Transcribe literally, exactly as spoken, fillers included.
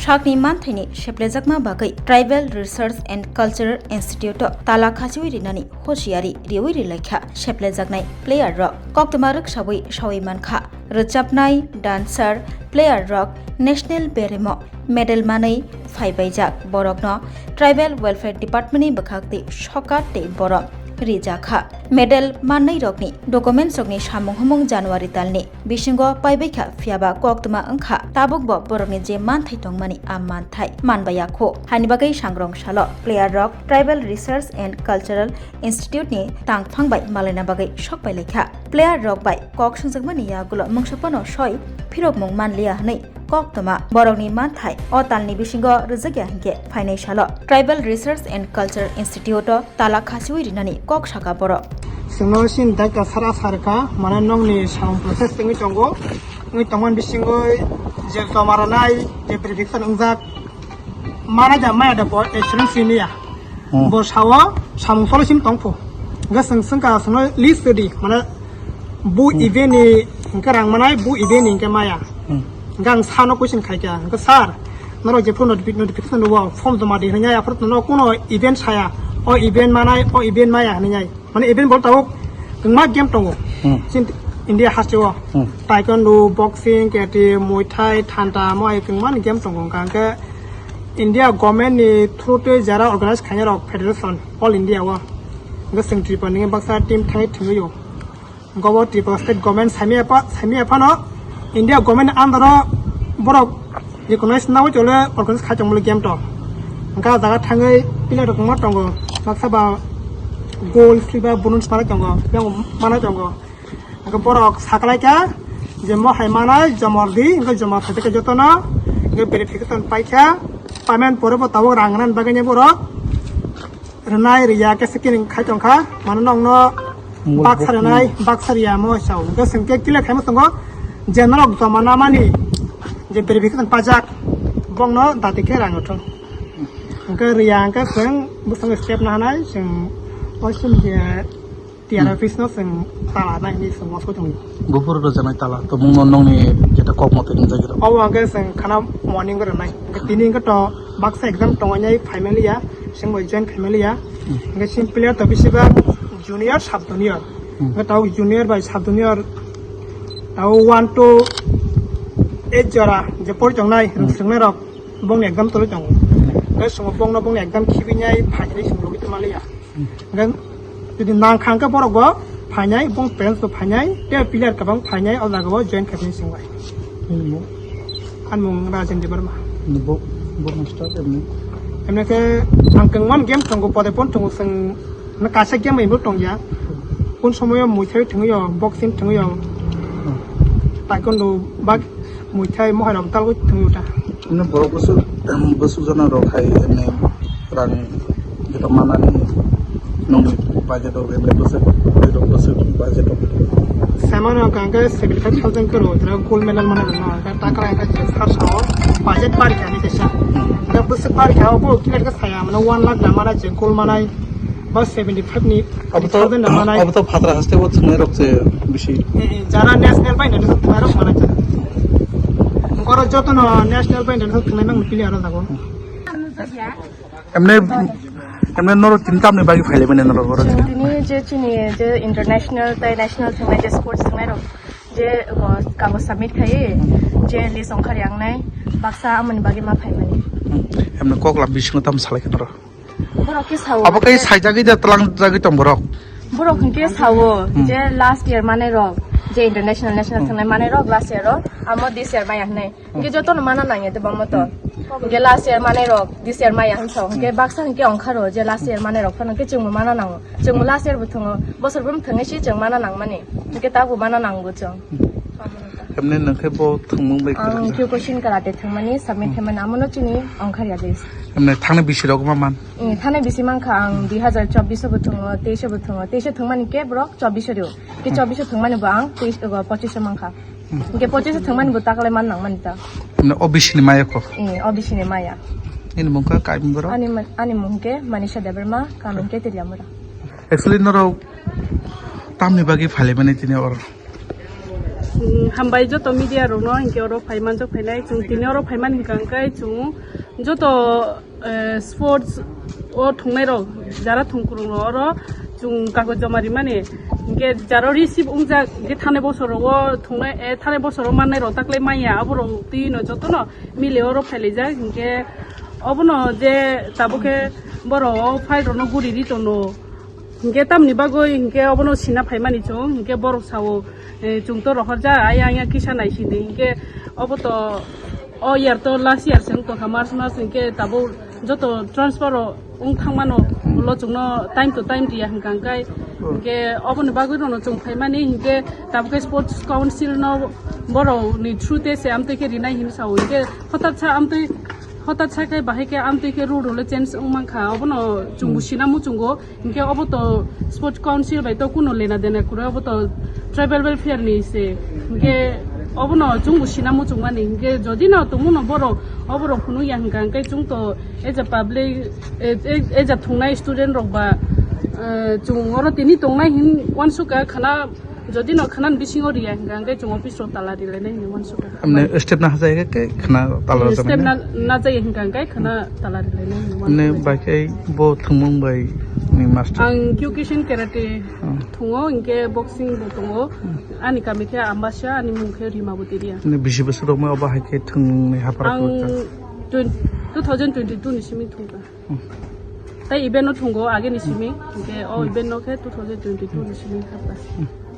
Sakni manthaini seplejakma bagwi Tribal Research and Cultural Institute-o tala khachiwi rinani hosiyari riwi rilaikha seplejaknai player rok. Koktwma rwksawi sawi mankha, rwchapnai, dancer, player rok national beremo medal manwi phaibaijak borokno Tribal Welfare Department-ni bwkhak tei sokar tei borom rijakha. Medal mannai rokni documents rokni samung humung January talni bisingo paibaikha, phiyaba koktwma wngkha tabukbo borokni je manthai tongmani a manthai manbaiya kho. Haini bagwi sangrong salo player rok Tribal Research and Cultural Institute-ni tangphang bai malaina bagwi sokpailaikha. Player rok bai kok swngjakmani yagulo mungsa phano soi phirokmung manliya hwnwi koktwma borokni manthai o talni bisingo rwjakya hinkhe phainai salo Tribal Research and Culture Institute-o tala khachiwi rinani kok saka borok. Chwngno chini daita sara sa rwkha, mane nokni samung process wngwi tongo, wngwi tongmani bisingo je joma rwnai, je verification wngjak, mana da maya da bo assurance niya. Hmm. Bo sao samung solo sim tongpho. Ga seng seng ka seno list di, mana bu Hmm. event ni hingke rang manai, bu event ni hingke maya. Hmm. Ga ang sano question khai kya, hingke sir, norok je phone notifi-, notification rwo, form joma di hanya, aphuru no kuno event saya, o event manai, o event maya hanya. Mane event bol tabuk kwbangma game tongo. Hmm. Chin India haste o. Hmm. Taekwondo, boxing, karate, Muay Thai, thanta, mo ai kwbangma ni game tongo. Hwnkha hwnkhe India government ni through tei jara organize khainai rok federation all India o. Hwnkhe chwng Tripura ni baksa team thangwi thwngwi o. Hwnkhe bo Tripura state government saimaya pha-, saimaya phano India government ni under o borok recognize nawi chole organize khai tongmani game to. Hwnkhe ah jaga thangwi player rok kwbangma tongo. Baksa ba gold, silver, bronze manwi tongo. Yang manwi tongo. Hwnkhe borok saklaikha je mo hai manai jomor di, hwnkhe jomor khaikhe jotono hwnkhe verification paikha. Payment pore bo tabuk rang rwna bagwi borok rwnai rwya khe se kiring khai tongkha. Mane nokno Mungwi baksa bukni. Rwnai, baksa rwya mo sao. Hwnkhe chwng khe clear khaima tongo je norok joma namani je verification pajak bongno dati khe rang rwthung. Hwnkhe rwya hwnkhe chwng bwskango step nahanai chwng oisin je T R office no chwng tala nai hinwi chwng mosok tongwi. Buphuru rwjaknai tala, to mungno nokni jeta kok motwi wngjak rw. Obo hwnkhe chwng khana morning o rwnai. Hwnkhe tini hwnkhe to baksa exam tongo hinwi phaimaliya, chwng bai join khaimaliya. Hmm. Hwnkhe chini player to bisi bak junior, sub junior. Hmm. Hwnkhe tabuk junior bai sub junior tabuk one to eight jora je pori tongnai, Hmm. rwngthwknai rok bongni exam tolwi tongo. Hmm. Hwnkhe chwng bongno bongni exam khibinai phainai chwng logitwi manliya. Hwnkhe jodi nang kha hwnkhe borok bo phainai, bong parents bo phainai, tei player kwbang phainai, o jaga o join khainai chwng bai. Nini mung? Ani mung Rajen Debbarma. Nini bo, bo master emni? Emni khe ang kwbangma game tongo, pode phone tongo, chwng na kaisa game bai bo tongya. Kun somoyo Muay Thai thwngwi o, boxing thwngwi o, Hmm. Taekwondo bak Muay Thai mohai rok talgwi thwngwi ta. Emni borok bwswk, em, bwswk jona rok hai emni rang jeta manani nongni budget rok emni bwswk, bwswk budget rok. Semano hwnkha hwnkhe seventy five thousand khe rw, tira gold medal manai rok no, hwnkhe takla hwnkhe sar sao budget barikha ni kaisa. Hwnkhe bwswk barikha o bo clear khe saya, mane one lakh da manai je gold manai. Ba seventy five ni Abo to, thousand da manai. Abo to phatra haste bo thwngnai rok se bisi. Eh, eh, jara national bai nani thwngnai rok manai jara. Oro joto no national bai nani thwngnai mang pili aro jago. Emne, emne norok tin tamni bagi phaile bene norok oro. Tini je chini je international tai national thwngnai je sports thwngnai rok je, o, kago submit khai je list ongkhar yangnai baksa amoni bagi ma phaimani. Emne koklam bisingo tam salai khe norok. Borok khe sao. Abo khe saijagwi da twlangjagwi tong borok. Borok hwnkhe sao Hmm. je last year manai rok je international national Hmm. thangnai manai rok last year rok amo this year maya hwnwi. Hwnkhe jotono mana nangya de bamo to. Hmm. Hwnkhe last year manai rok this year maya hwn sao. Hwnkhe Hmm. baksa hwnkhe ongkharo je last year manai rok phano hwnkhe chwngbo mana nango. Chwngbo Hmm. last year bo thwngo. Bosor bo thwngwi si chwng mana nangmani. Hwnkhe tabuk mana nango chwng. Hmm. Emne nang khe bo thwngmung bai Ang kwrwngya. Kyokushin karate thwngmani submit Hmm. khaimani amono chini ongkhar ya de. Emne thangnai bisi rok ma man? Eh, thanai bisi mankha ang dui hazar chobbish o bo thwngo, teis o bo thwngo, teis o thwngmani khe borok chobbish o rio. Khe Hmm. chobbish o thwngmani bo ang teis, o, pochis o mankha. Hmm. Hwnkhe pochis o thwngmani bo taklai man nangmani ta. Emne O B C ni maya ko? Eh, O B C ni maya. Nini mung kha kaimung borok? Ani man, ani mung khe Manisha Debbarma, kami khe Teliamura. Actually norok tamni bagwi phailai mani tini oro? Mm, hambai joto media rokno, hinkhe oro phai manjak phainai. Chwng tini oro phaimani hwnkha hwnkhe chwng joto, eh, sports o thwngnairok, jara thwngkwrwngrok oro chwng kagoj joma rimani. Hinkhe jaro receive wngjak, hinkhe thanai bosorogo thwngnai, eh, thanai bosoro mannairok taklai manya, aborok twino jotono mile oro phailaijak. Hinkhe obono je tabukhe borok o file rokno guri ri tono. Hinkhe tamni bagwi hinkhe obono sina phaimani chwng, hinkhe borok sao, eh, chwng to rohorja, aya aya kisa naisidi, hinkhe obo to o year to last year se wng tongkha, March mas, hinkhe tabuk joto transfer rok wng thangmano, ulo chwngno time to time riya hwnkha hwnkhe, hinkhe oboni bagwi rono chwng phaimani, hinkhe tabukhe sports council no borokni through te se amtwi khe rinai hinwi sao, hinkhe hotat sa amtwi, hotat sa khe bahai khe amtwi khe rule rule change wng mankha, obono chwngbo sina muchungo. Hinkhe obo to Sports Council bai to kuno lena dena kwrwi, obo to tribal welfare ni se. Hinkhe obono chwngbo sina muchungmani. Hinkhe jodi no tongmano borok, oborok phunukya hwnkha, hinkhe chwng to as a public, eh, eh, as a thwngnai student rok ba, eh, chwng oro tini tongnai hin uansukha khana, jodi no khana bisingo riya hwnkha, hinkhe chwng office rok tala rilainai hinwi uansukha. Amne step na hachai khe khana tala rwjaknai? Step na, na jai hwnkha, hinkhe khana tala rilainai hinwi uansukha. Amne bai khe bo thwngmung bai ni master? Ang Kyokushin karate Hmm. thwngo, hinkhe boxing bo tongo. Hmm. Ani kami khe Ambasa, ani mung khe Rimaboti Riya. Amne bisi bwswk rok mai obo hai khe thwngmung ni haphar? Ang twen-, two thousand twenty-two ni simi thwngkha. Hmm. Tai event no thwngo age ni simi, hinkhe o Hmm. event no khe two thousand twenty-two ni simi thwngkha. Hmm.